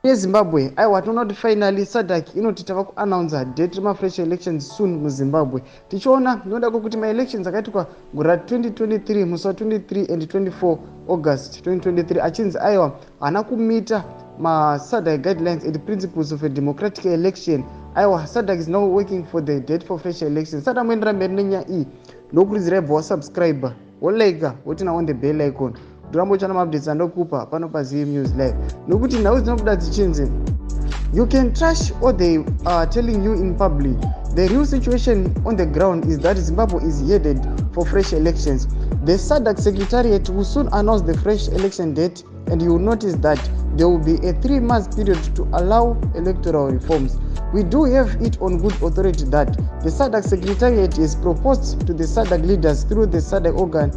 Yezimbabwe, aiwa, tinoona kuti finally SADC inoti tava kuannouncer date remafresh elections soon muZimbabwe. Tichiona noda kwekuti maelections akaitwa gore ra2023 musi wa23 and 24 August 2023 achinzi, aiwa, haana kumeeta maSADC guidelines and principles of a democratic election. Aiwa, SADC is now working for the date for fresh elections. Sati amboendera mberi nenyaya iyi, ndokurudzirai bva wasubscribe, wolike, woturn on the bell icon kuti urambe uchiona maupdates andokupa pano paZim News Live, nokuti nhau dzinobuda dzichinzi, "You can trash all they are telling you in public. The real situation on the ground is that Zimbabwe is headed for fresh elections. The SADC secretariat will soon announce the fresh election date, and you will notice that there will be a 3 month period to allow electoral reforms. We do have it on good authority that the SADC secretariat is proposed to the SADC leaders through the SADC organ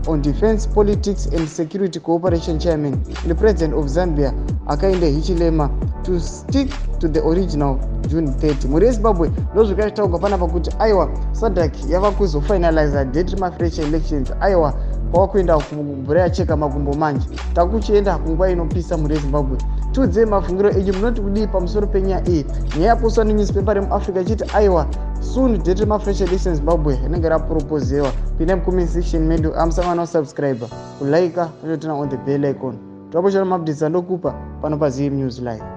on defense, politics and security cooperation chairman and President of Zambia Hakainde Hichilema to stick to the original June 30." Mhuri yeZimbabwe, ndozvikaitaurwa panapa kuti, aiwa, SADC yava kuzofinaliza date remafresh elections. Aiwa, kwava kuenda kumvura yacheka makumbo manje, takuchienda kunguva inopisa. Mhuri yeZimbabwe, tiudzei mafungiro enyu, munoti kudii pamusoro penyaya iyi? Nyaya yapostwa nenewspaper remuAfrica ichiti, aiwa, soon date remafresh elections Zimbabwe rinenge raproposewa. Pinda mucomment section medu, amusangana kusubscribe, kulike, unoturn on the bell icon, tirapochana maupdates andokupa pano paZim News Live.